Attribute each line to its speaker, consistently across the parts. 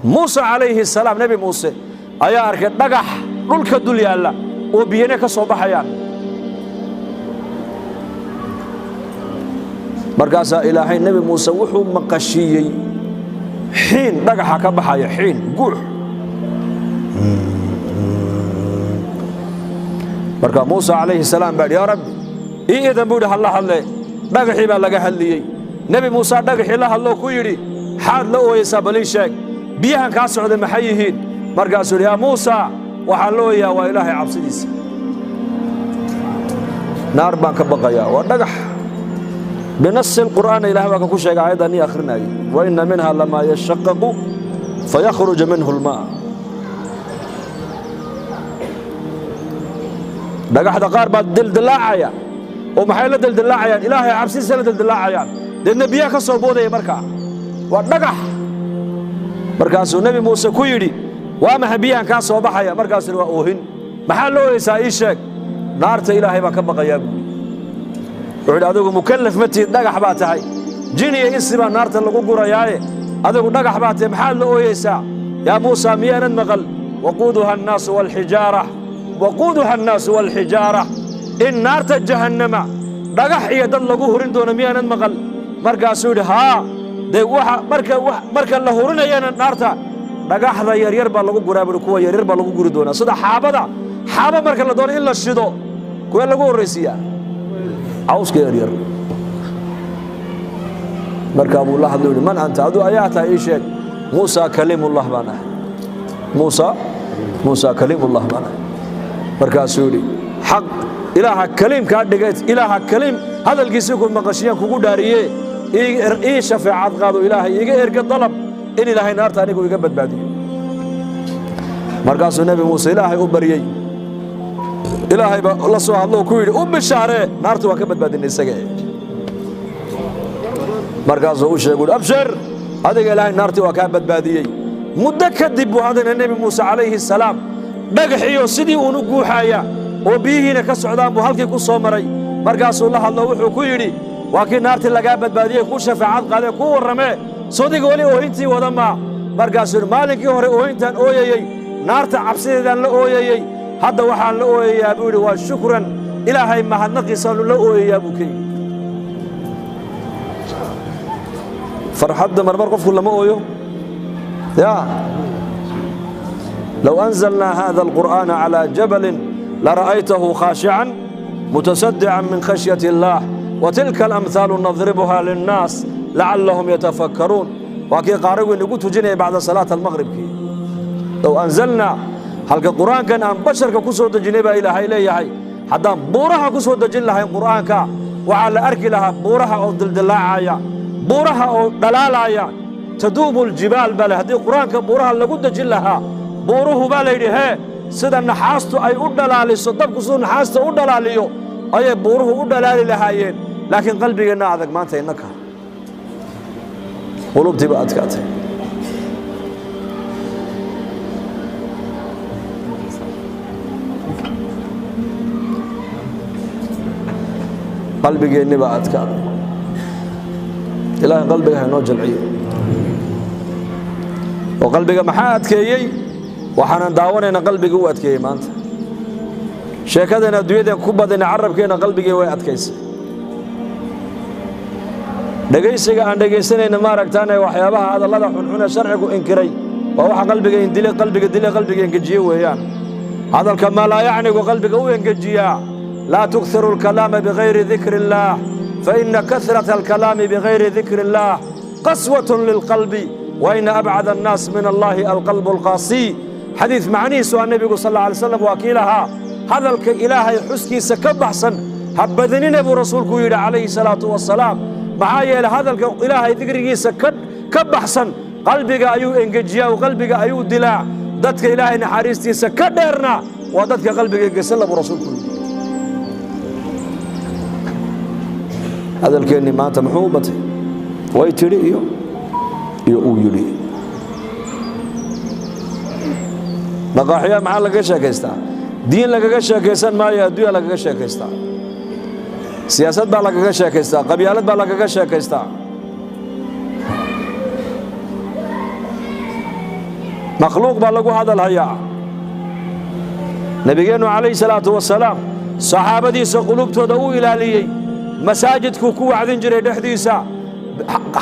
Speaker 1: Muuse calayhi salaam, Nebi Muuse ayaa arkay dhagax dhulka dul yaalla oo biyana ka soo baxayaan. Markaasaa Ilaahay Nebi Muuse wuxuu maqashiiyey xiin dhagaxa ka baxaya, xiin guux. Marka Muuse calayhi salaam baa yidhi, yaa Rabbi, ii idan buu yidhi, halla hadle. Dhagaxii baa laga hadliyey. Nebi Muuse dhagaxii la hadloo ku yidhi, xaad la ooyeysaa? Bal ii sheeg, biyahan kaa socday maxay yihiin? Markaasuu yidhi, yaa Muusa, waxaan la ooyayaa waa Ilaahay cabsidiisa, naar baan ka baqayaa. Waa dhagax binasi alqur'aanna Ilahay baa ka ku sheegay aayaddan ii akhrinayay, wa inna minha lamaa yashaqaqu fayakhruju minhu almaa. Dhagaxda qaar baa dildilaacaya, oo maxay la dildilaacayaan? Ilaahay cabsidiisa la dildilaacayaan, deedna biyaha ka soo boodaya. Markaa waa dhagax. Markaasuu Nebi Muuse ku yidhi, waa maxay biyahan kaa soo baxaya? Markaasuu yidhi, waa oohin. Maxaa la ooyeysaa? Ii sheeg. Naarta Ilaahay baan ka baqayaa buuri. Wuxuu yidhi, adigu mukallaf ma tihid, dhagax baa tahay, jin iyo insi baa naarta lagu gurayaaye, adigu dhagax baa tahay, maxaad la ooyeysaa? Yaa Muusa, miyaanad maqal waquuduha annaasu waalxijaara, waquuduha annaasu waalxijaara, in naarta jahannama dhagax iyo dad lagu hurin doono? Miyaanad maqal? Markaasuu yidhi, haa. Dee waxa marka la hurinayana naarta dhagaxda yaryar baa lagu guraa buhi, kuwa yaryar baa lagu guri doonaa, sida xaabada. Xaaba marka la doono in la shido, kuwee lagu horraysiiyaa? Cawska yaryar. Markaa buu la hadlo yidhi, man anta? Aduu ayaa tahay? Ii sheeg. Muusa kaliimullah baan ahay. Muusa, Muusa kaliimullah baan ahay. Markaasuu yidhi, xaq Ilaaha kaliimkaa dhigay, Ilaaha kaliim hadalkiisii ku maqashiyaan kugu dhaariye, ii shafeecad qaado, Ilaahay iiga erga dalab in Ilaahay naarta anigu iga badbaadiyo. Markaasuu Nebi Muuse Ilaahay u baryey. Ilaahay baa la soo hadlo ku yidhi, u bishaaree, naarta waan ka badbaadinay isaga. Markaasuu u sheegay, abshir adiga, Ilaahay naartii waa kaa badbaadiyey. Muddo kadib buu haddana Nebi Muuse calayhi salaam dhagaxiyo sidii uunu guuxaaya oo biyihiina ka socdaan buu halkii ku soo maray. Markaasuu la hadlo, wuxuu ku yidhi, waa kii naartii lagaa badbaadiyey, kuu shafaacad qaadee, kuu warramee, sodiga weli oohintii wada maa? Markaasuu yidhi, maalinkii hore oohintaan ooyayey naarta cabsideedaan la ooyayey, hadda waxaan la ooyayaa buu yidhi waa shukran, Ilaahay mahadnaqiisaanu la ooyayaa buu ka yidhi. Farxadda marmar qofku lama ooyo. Ya low anzalnaa hada alqur'aana calaa jabalin lara'aytahu khaashican mutasaddican min khashyati illaah watilka alamhaalu nadribuha linnaas lacallahum yatafakkaruun. Waa kii qaarigu inagu tujinaya bacda salaat almaqribkii. Low anzalnaa, halka qur'aankan aan basharka ku soo dejinay baa Ilaahay leeyahay, haddaan buuraha ku soo dejin lahayn qur'aanka, waxaa la arki lahaa buuraha oo dildilaacaya, buuraha oo dhalaalaya. Taduubu aljibaal baa le haddii qur'aanka buuraha lagu dejin lahaa, buuruhu baa la yidhi hee, sida naxaastu ay u dhalaaliso, dabku siduu naxaasta u dhalaaliyo ayay buuruhu u dhalaali lahaayeen. Laakiin qalbigeenna adag maanta, innaka qulubtii ba adkaatay. Qalbigeenni baa adkaaday. Ilaahay qalbiga ha inoo jalciyo. Oo qalbiga maxaa adkeeyey? Waxaanan daawanayna qalbiga u adkeeyey. Maanta sheekadan adduunyadan ku badina carabkeenna qalbigii way adkaysay. Dhegaysiga aan dhegaysanayna maaragtaane waxyaabaha hadallada xunxun ee sharcigu inkiray waa waxa qalbiga indile, qalbiga dile, qalbiga engejiye weeyaan. Hadalka maalaayacnigu qalbiga u engejiyaa. Laa tukthiru alkalaama bigayri dikri illaah, faina kahrata alkalaami bigayri dikri illaah qaswatun lilqalbi, waina abcad annaas min allahi alqalbu alqaasiy. Xadiid macnihiisu aa nebigu sal alla alay slam waa kii lahaa, hadalka Ilaahay xuskiisa ka baxsan ha badinina buu rasuulku yidhi calayhi salaatu wasalaam. Maxaa yeelay hadalka Ilaahay dikrigiisa ka baxsan qalbiga ayuu engejiyaa oo qalbiga ayuu dilaa. Dadka Ilaahay naxariistiisa ka dheerna waa dadka qalbiga engesan la buu rasuulku yidhi. Hadalkeennii maanta muxuu u batay? Way tidhi iyo uu yidhi. Maqaaxiyaa maxaa lagaga sheekaystaa? Diin lagaga sheekaysan maayo, adduunya lagaga sheekaystaa, siyaasad baa lagaga sheekaystaa, qabyaalad baa lagaga sheekaystaa. Makhluuq baa lagu hadalhayaa. Nebigeennu calayhi salaatu wasalaam saxaabadiisa qulubtooda u ilaaliyey. Masaajidkuu ku wacdin jiray dhexdiisa,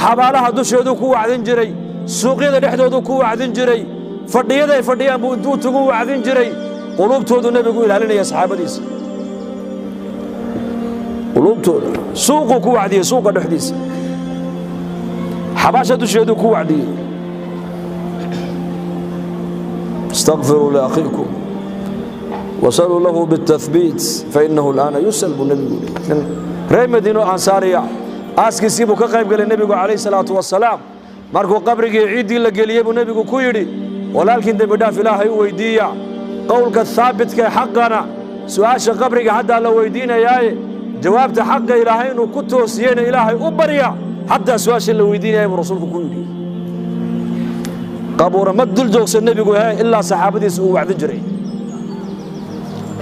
Speaker 1: xabaalaha dusheeduu ku wacdin jiray, suuqyada dhexdooduu ku wacdin jiray, fadhiyada ay fadhiyaan buu intuu tugu wacdin jiray. Qulubtoodu nebigu ilaalinaya saxaabadiisa qulubtooda. Suuquu ku wacdiyey, suuqa dhexdiisa, xabaasha dusheeduu ku wacdiyey. Istakfiruu liakhiikum wasaluu lahu biاtathbiit fainahu al'aana yusal, buu nebigu yidhi. Nin reer Madiino Ansaariya aaskiisii buu ka qayb galay nebigu calayhi salaatu wasalaam. Markuu qabrigii ciiddii la geliyey buu nebigu ku yidhi: walaalkiin dembi dhaaf Ilaahay u weydiiya, qowlka haabitka ee xaqana su'aasha qabriga haddaa la weydiinayaaye, jawaabta xaqa Ilaahay inuu ku toosiyeyna Ilaahay u barya, haddaa su'aasha la weydiinaya, buu rasuulku ku yidhi. Qabuura ma dul joogsan nebigu he ilaa saxaabadiisa uu wacdin jiray.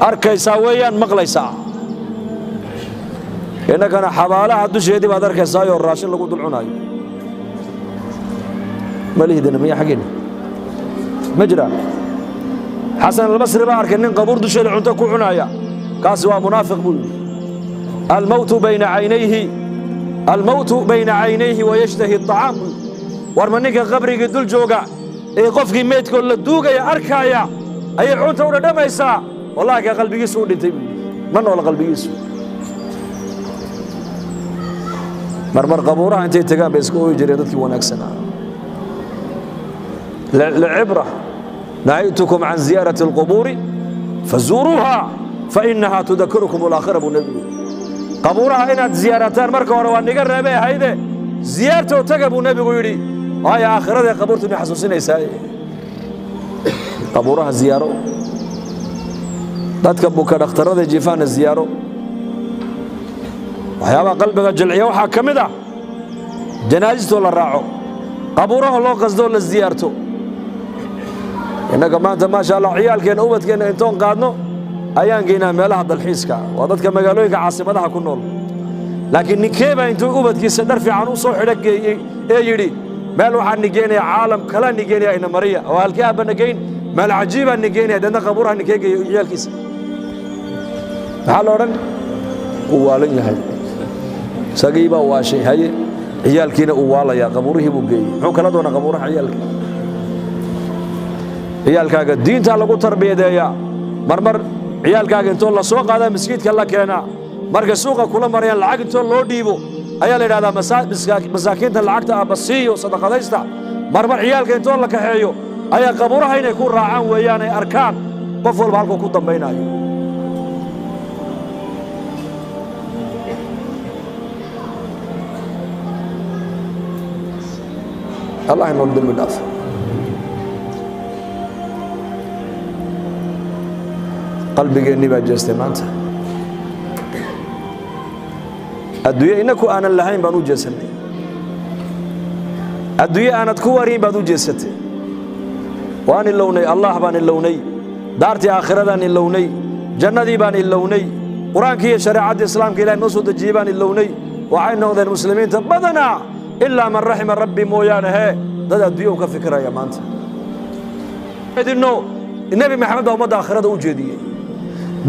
Speaker 1: Arkaysaa weeyaan, maqlaysaa. Innagana xabaalaha dusheedii baad arkaysaayoo raashin lagu dul cunaayo. Malihidina miya xaggeena ma jira? Xasan Albasri baa arkay nin qabuur dusheeda cunto ku cunaya. Kaasi waa munaafiq, buu yidhi. Almowtu bayna caynayhi, almowtu bayna caynayhi wayashtahi aطacaam, buu yidhi. War ma ninka qabrigii dul jooga ee qofkii meydkoo la duugaya arkaaya ayay cunta u dhadhamaysaa? Wallahi ka qalbigiisu u dhintay, buu yidhi, ma noola qalbigiisu. Marmar qabuuraha intay tagaan bay iska ooyi jireen dadkii wanaagsanaa. Licibra, nahaytukum can ziyaarati alqubuuri fazuuruuha fainaha tudakirukum alaakhira, buu nebigu yidhi. Qabuuraha inaad ziyaarataan marka hore waa niga reebay ahayde, ziyaartoo taga, buu nebigu yidhi, waayo aakhiraday qabuurtu ni xasuusinaysaa. Qabuuraha ziyaaro, dadka buka dhakhtarrada jiifaana ziyaaro. Waxyaabaha qalbiga jilciya waxaa ka mid ah janaasistoo la raaco, qabuuraha loo qasdoo la ziyaarto. Innaga maanta, maasha Allah, ciyaalkeenna, ubadkeenna intoon qaadno ayaan geynaa meelaha dalxiiska. Waa dadka magaalooyinka caasimadaha ku nool. Laakiin ninkeebaa intuu ubadkiisa dhar fiican u soo xidho geeyey ee yidhi: meel waxaan nigeynaya, caalam kalaa nigeynaya, ina mariya, oo halkee aabba nageyn, meel cajiibaa nigeynaya? Deedna qabuuraha ninkee geeyo ciyaalkiisa? Maxaa la odhan? Uu waalan yahay, isagii baa waashay. Haye, ciyaalkiina uu waalayaa, qabuurihii buu geeyey. Muxuu kala doonaa qabuuraha ciyaalka? Ciyaalkaaga diintaa lagu tarbiyadeeyaa. Marmar ciyaalkaaga intoo la soo qaadaa maskiidka la keenaa. Markay suuqa kula marayaan lacag intoo loo dhiibo ayaa la yidhahdaa: masaakiinta lacagta aabba siiyo, sadaqadaysta. Marmar ciyaalka intoo la kaxeeyo ayaa qabuuraha inay ku raacaan weeyaan, ay arkaan qof walba halkuu ku dambaynaayo. Allah inoo dembi dhaafo. Qalbigeennii baa jeestay maanta. Adduunye innaku aanan lahayn baan u jeesannay. Adduunye aanad ku warin baad u jeesatay. Waan ilownay Allah baan ilownay, daartii aakhiradan ilownay, jannadii baan ilownay, qur-aankii iyo shareecaddii islaamka Ilahay noo soo dejiyey baan ilownay. Waxay noqdeen muslimiinta badanaa, ilaa man raxima rabbi mooyaane, hee dad adduunye u ka fikiraya maanta. Idinno Nebi Maxamed baa ummadda aakhirada u jeediyey.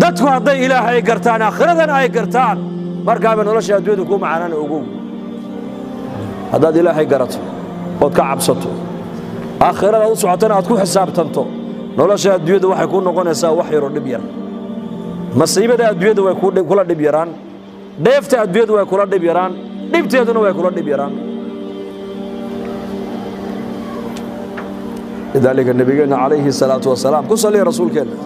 Speaker 1: Dadku hadday Ilaahay gartaan, aakhiradana ay gartaan, markaaba nolosha adduunyadu kuu macaanana. Ogow, haddaad Ilaahay garato ood ka cabsato, aakhirada u socotana aad ku xisaabtanto, nolosha adduunyadu waxay kuu noqonaysaa wax yaroo dhib yar. Masiibada adduunyadu way kula dhib yaraan, dheefta adduunyadu way kula dhib yaraan, dhibteeduna way kula dhib yaraan. Lidaalika nabigeenna calayhi salaatu wasalaam, ku saliya rasuulkeenna,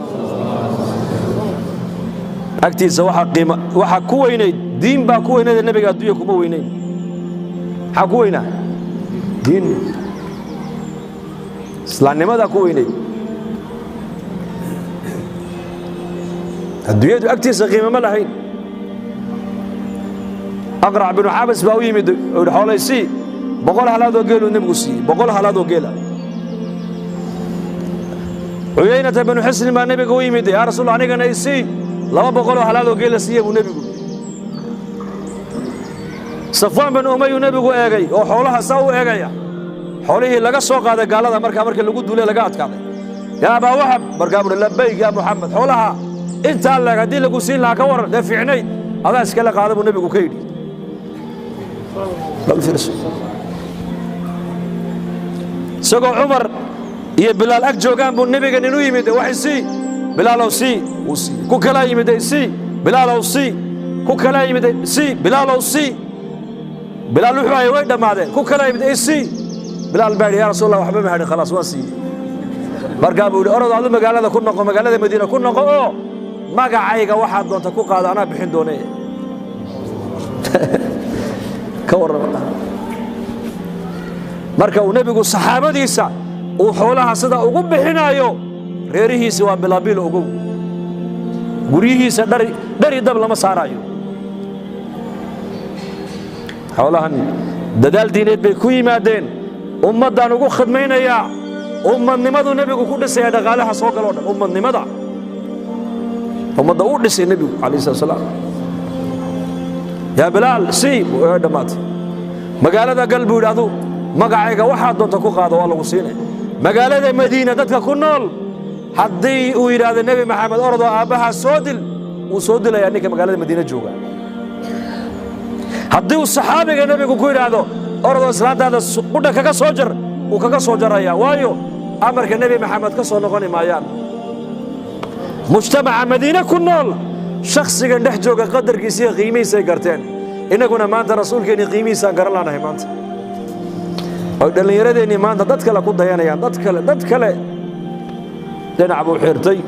Speaker 1: agtiisa waxaa qiima waxaa ku weynayd diin baa ku weynayd. Nebiga adduunya kuma weynayn. Maxaa ku weynaa? Diin, islaamnimadaa ku weynayd. Adduunyadu agtiisa qiimo ma lahayn. Aqrac binu Xaabis baa u yimid oo yidhi: xoolaysii. 100 halaadoo geeluu nebigu siiyey, 100 halaadoo geela. Cuyaynata binu Xisni baa nebiga u yimid: yaa rasuul, anigana isii. 200 halaadoo geela siiya buu nebigu. Safwaan binu Umayuu nebigu eegay oo xoolaha saa u eegaya. Xoolihii laga soo qaaday gaalada markaa markii lagu duulay laga adkaaday. Yaa Abaa Wahab, markaa buuhi labayk yaa Muxamed, xoolaha intaa leeg haddii lagu siin lahaa ka waran, dee fiicnayd, adaa iskala qaada buu nebigu ka yidhi. Bal fiirso, isagoo Cumar iyo Bilaal ag joogaan buu nebigan inu yimid, wax isii Bilaalow sii, wuu siiyey. Ku kalaa yimid, sii Bilaalow sii, ku kalaa yimid, sii Bilaalow sii. Bilaal wuxuu hayay way dhammaadeen. Ku kalaa yimid, sii Bilaal baa yidhi, yaa Rasuul Allah, waxba ma hadhin, khalaas waan siiyey. Markaa buu yidhi, orod adu magaalada ku noqo, magaalada Madiina ku noqo, oo magacayga waxaad doonta ku qaado, anaa bixin doonee. Ka warrama, marka uu nebigu saxaabadiisa uu xoolaha sida ugu bixinaayo, reerihiisa waa bilaabiil ogow, guryihiisa dhari dhari dab lama saaraayo. Xoolahan dadaal diineed bay ku yimaadeen, ummaddaan ugu khidmaynayaa. Ummadnimadu nebigu ku dhisaya dhaqaalaha soo galoo dhan, ummadnimada ummadda uu dhisay nebigu calayhi salatu salaam. Yaa Bilaal sii, way dhammaatay. Magaalada gal buu yidhi, adu magacayga waxaad doonta ku qaado, waa lagu siinay. Magaalada Madiina dadka ku nool haddii uu yidhaahdo Nebi Maxamed orodoo aabbahaa soo dil, wuu soo dilayaa ninka magaalada Madiina jooga. Haddii uu saxaabiga nebigu ku yidhaahdo orodoo islaantaada qudha kaga soo jar, wuu kaga soo jarayaa, waayo amarka Nebi Maxamed ka soo noqoni maayaan. Mujtamaca Madiine ku nool shakhsigan dhex jooga qadarkiisa iyo qiimihiisay garteen. Innaguna maanta rasuulkeennii qiimihiisaan garan laanahay maanta, oy dhallinyaradeenii maanta dad kale ku dayanayaan, dad kale, dad kale. Dhinac buu xirtay,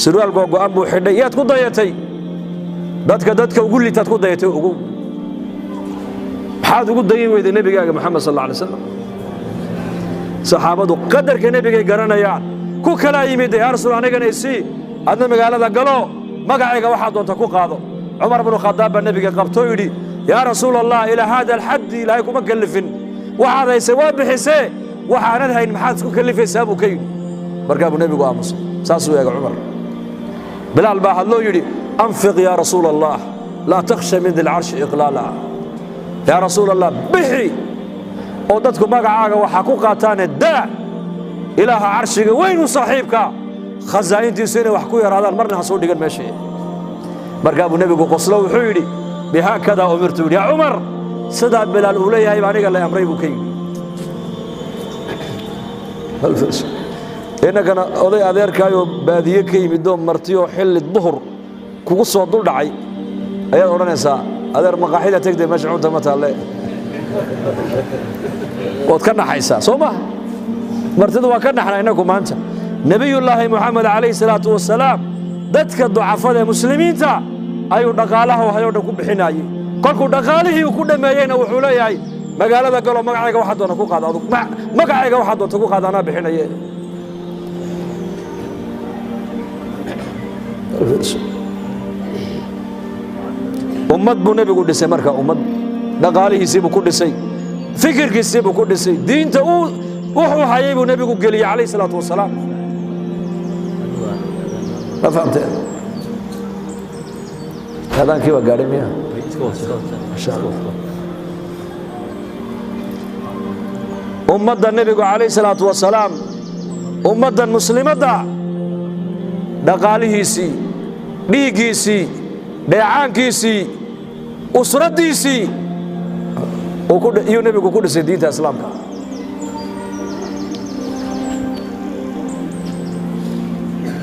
Speaker 1: surwaal googo'an buu xidhay, yaad ku dayatay? Dadka dadka ugu litaad ku dayatay, ogow. Maxaad ugu dayin weyday nebigaaga Maxamed sal alla alay slam? Saxaabadu qadarka nebigay garanayaan. Ku kalaa yimid, yaa Rasuul, anigana isii, adna magaalada galo, magacayga waxaad doonta ku qaado. Cumar bnu Khadaab baa nebiga qabtoo yidhi, yaa Rasuul Allah, ilaa haada alxaddi Ilaahay kuma kallifin, waxaad haysay waa bixisee, waxaanad hayn maxaad isku kallifaysaa buu ka yidhi. Markaa buu nebigu aamusay, saasuu eega Cumar. Bilaal baa hadloo yidhi, anfiq yaa Rasuul Allah, laa takhsha min dilcarshi iqlaala. Yaa Rasuul Allah, bixi oo dadku magacaaga waxaa ku qaataane daa, Ilaaha carshiga weyn u saaxiibka khasaa'intiisu inay wax ku yaraadaan marna ha soo dhigan meesha. Markaa buu nebigu qoslo, wuxuu yidhi, bihaakadaa umirtu. Yidhi, yaa Cumar, sidaa Bilaal uu leeyahay ba aniga la amray buu ka yidhi. Innagana oday adeerkaayoo baadiye ka yimidoo martiyoo xilli duhur kugu soo dul dhacay ayaad odhanaysaa, adeer maqaaxida tegtay, meesha cunta ma taalle. Waad ka naxaysaa, soo maha? Martidu waa ka naxnaa innagu maanta. Nebiyullaahi Moxamed calayhi salaatu wasalaam dadka ducafada ee muslimiinta ayuu dhaqaalaha hayoo dhan ku bixinaayey. Kolkuu dhaqaalihii uu ku dhammeeyeyna wuxuu leeyahay, magaalada galo, magacayga waxaad doonta ku qaado, adug magacayga waxaad doonta ku qaado, anaa bixinaye. Ummad buu nebigu dhisay. Marka ummad dhaqaalihiisii buu ku dhisay, fikirkiisii buu ku dhisay, diinta uu wuxuu hayay buu nebigu geliyey calayhi salaatu wasalaam. Ma fahamteen? Aadaankii baa gaadhay miya? Masha Allah. Ummadda nebigu calayhi salaatu wasalaam, ummaddan muslimadda, dhaqaalihiisii, dhiiggiisii, dheecaankiisii, usraddiisii iyuu nebigu ku dhisay diinta islaamka.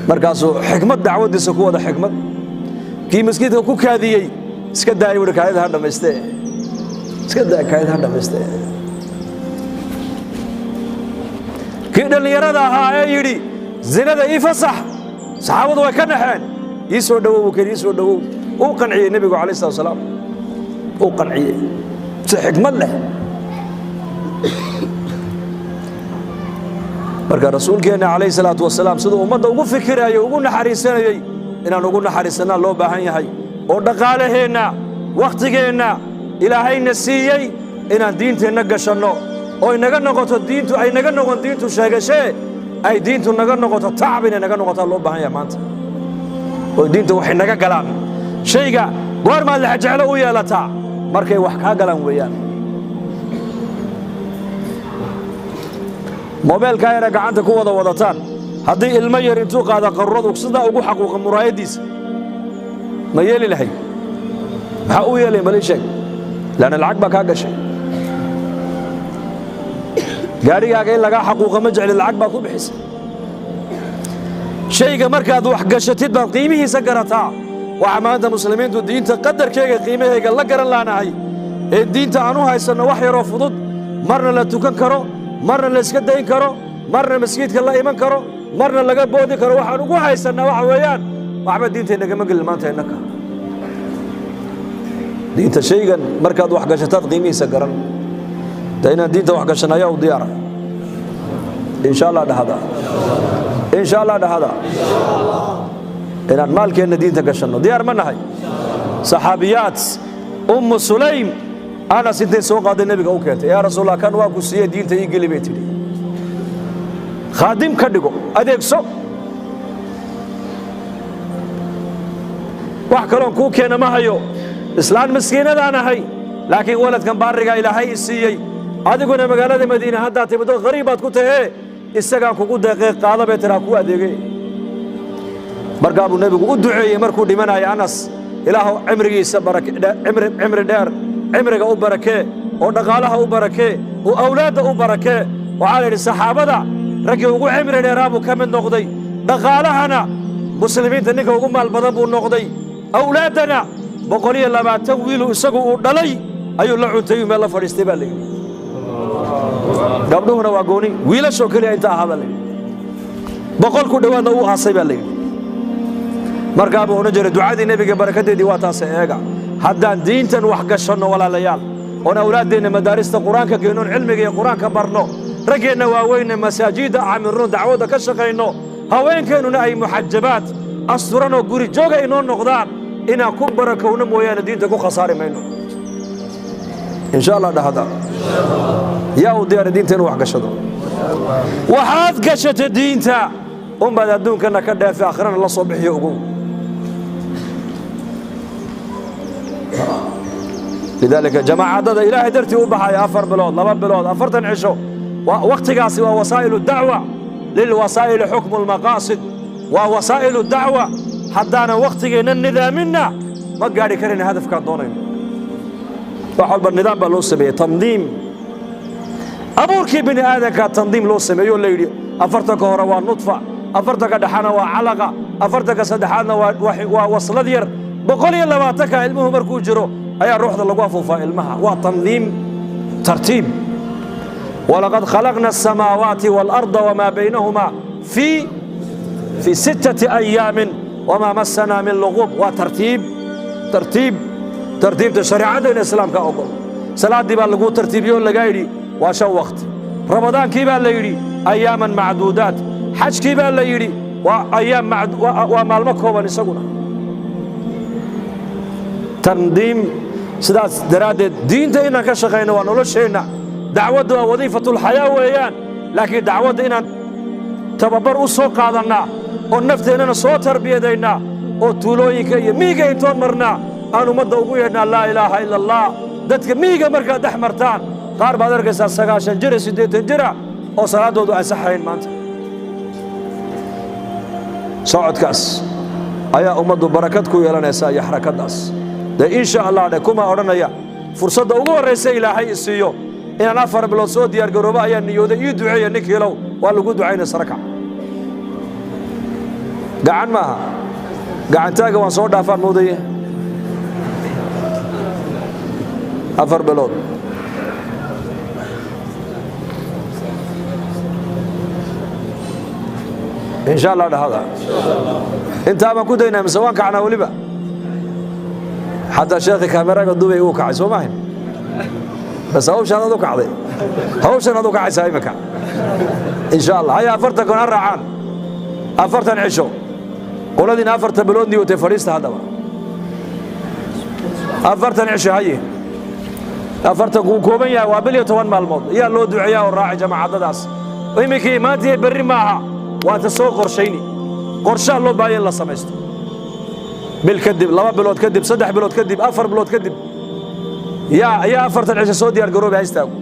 Speaker 1: Markaasuu xikmad dacwaddiisa ku wada xikmad. Kii maskiidka ku kaadiyey, iska daaya wuhi, kaadida ha dhammaystee, iska daaya, kaadida ha dhammaystee. Kii dhallinyarada ahaa ee yidhi zinada ii fasax, saxaabadu way ka naxeen. Ii soo dhowow buu kayidhi, ii soo dhowow. Uu qanciyey nebigu calayh salatu wasalaam, uu qanciyey si xikmad leh. Marka rasuulkeenna calayhi salaatu wasalaam siduu ummadda ugu fikirayay, ugu naxariisanayey, inaan ugu naxariisannaa loo baahan yahay, oo dhaqaalaheenna, wakhtigeenna Ilaahayna siiyey inaan diinteenna gashanno, oo inaga noqoto diintu, ay naga noqon diintu sheegashee, ay diintu naga noqoto tacab, inay naga noqotaa loo baahan yahay maanta, oo diinta waxay naga galaan. Shayga goormaad lexjeclo u yeelataa? Markay wax kaa galaan weeyaan. Moobeelkaa yara gacanta ku wada wadataan, haddii ilmo yar intuu qaada qaruuradu sidaa ugu xaquuqa muraayaddiisa, ma yeeli lahay? Maxaa u yeelay? Bal ii sheeg. Laanna lacag baa kaa gashay. Gaadhigaaga in lagaa xaquuqa ma jecli, lacag baa ku bixisa. Shayga markaad wax gashatid baad qiimihiisa garataa. Waxa maanta muslimiintu diinta qadarkeega, qiimaheega la garan laanahay ee diinta aan u haysanno wax yaroo fudud, marna la tukan karo, marna la iska dayn karo, marna maskiidka la iman karo, marna laga boodi karo, waxaan ugu haysannaa waxa weeyaan waxba diinta inagama gelin maanta innaka. Diinta shaygan markaad wax gashataad qiimihiisa garan. De inaan diinta wax gashan ayaa u diyaara? Insha Allah dhahada, insha Allah dhahada. Inaan maalkeenna diinta gashanno diyaar ma nahay? Saxaabiyaat Ummu Sulaym Anas intay soo qaaday nebiga u keentay, "Yaa Rasuulallah, kan waa ku siiyey, diinta ii geli," bay tidhi. "Khaadim ka dhigo, adeegso, wax kaloon kuu keena ma hayo, islaan miskiinadaan ahay, laakiin waladkan baarigaa Ilaahay i siiyey, adiguna magaalada Madiine haddaad timiddo qariib baad ku tahee, isagaan kugu deeqee, qaada," bay tiraa, "kuu adeegay." Markaa buu nebigu u duceeyey markuu dhimanaya Anas, "Ilaahu cimrigiisa cimri dheer, cimriga u barakee, oo dhaqaalaha u barakee, oo awlaadda u barakee." Waxaa la yidhi saxaabada raggii ugu cimri dheeraa buu ka mid noqday, dhaqaalahana muslimiinta ninka ugu maal badan buu noqday, awlaaddana 120 wiilu isagu uu dhalay ayuu la cuntay, meel la fadhiistay baa la yidhi. Gabdhuhuna waa gooni, wiilashoo keliya inta ahaa baa la yidhi. 100 ku dhowaadna uu aasay baa la yidhi. Markaa buu odhan jiray, ducadii nebiga barakadeedii waa taase. Eega, haddaan diintan wax gashanno, walaalayaal, oon awlaaddeenna madaarista qur-aanka geynoon, cilmiga iyo qur-aanka barno, raggeenna waaweynna masaajidda camirno, dacwadda ka shaqayno, haweenkeennuna ay muxajabaad asturan oo guri jooga inoo noqdaan, inaan ku barakowno mooyaane diinta ku khasaari mayno, insha Allah dhahada. Yaa uu diyaara diinta inuu wax gashado? Waxaad gashata diinta unbaad adduunkana ka dheefe, aakhirana la soo bixiyo, ogow. Lidaalika jamaacadada Ilaahay dartii u baxaya 4 bilood, 2 bilood, 40 cisho, wakhtigaasi waa wasaa'ilu dacwa. Lilwasaa'ili xukmu lmaqaasid, waa wasaa'ilu dacwa. Haddaanan wakhtigeenna nidaaminna ma gaadhi karayna hadafkaan doonayno. Wax walba nidaam baa loo sameeyey, tandiim. Abuurkii bini aadanka tandiim loo sameeyo, la yidhi 40-ka hore waa nudfa, 40-ka dhexana waa calaqa, 40-ka saddexaadna waa waslad yar, 120-ka ilmuhu markuu jiro ayaa ruuxda lagu afuufaa ilmaha. Waa tandiim, tartiib. Walaqad khalaqna asamaawaati waalarda wamaa baynahumaa fii sittati ayaamin wamaa massanaa min luquub. Waa tartiib, tartiib, tartiibta shareecaddeena islaamka ogol. Salaaddii baa lagu tartiibiyo, lagaa yidhi waa 5 waqti. Ramadaankii baa la yidhi ayaaman macduudaat. Xajkii baa la yidhi waa ayaam, waa maalmo kooban isaguna. Tandiim. Sidaas daraaddeed diinta inaan ka shaqayno waa nolosheenna. Dacwaddu waa wadiifatulxayaa weeyaan, laakiin dacwadda inaan tababar u soo qaadannaa oo nafteennana soo tarbiyadaynaa oo tuulooyinka iyo miyiga intoon marnaa aan ummadda ugu yeedhnaa laa ilaaha ila allah. Dadka miyiga markaad dhex martaan, qaar baad arkaysaa 90 jira, 80 jira oo salaaddoodu ansaxayn maanta. Socodkaas ayaa ummaddu barakad ku yeelanaysaa iyo xarakaddaas. Dee insha Allah dhe kuma odhanaya, fursadda ugu horraysa Ilaahay i siiyo inaan 4 bilood soo diyaargaroobo ayaa niyooday, ii duceeya. Ninkiilow, waa lagu ducaynaya, sarakac. Gacan maaha, gacantaaga waan soo dhaafaan moodaya. 4 bilood insha Allah dhahada. Intaa baan ku daynaa mise waan kacnaa weliba? Xataa sheekhi kaameraga dubay uu kacay, soo maahin? Bas hawshaan aad u kacday, hawshan aad u kacaysaa imika, insha Allah. Haya, 40 kun ha raacaan 40 cisho. Qoladiina 4-ta bilood niyotay, fadhiista haddaba. 40 cisho haye, 40 kuu kooban yahay, waa bil iyo 10 maalmood. Ayaa loo duceeyaa oo raacay jamaacadadaas iminkii maanta iyo berri maaha, waata soo qorshayni. Qorshaa loo baahaya in la samaysto, bil kadib, 2 bilood kadib, 3 bilood kadib, 4 bilood kadib. Yaa ayaa 40 cisho soo diyaar garoobay? Ha istaago.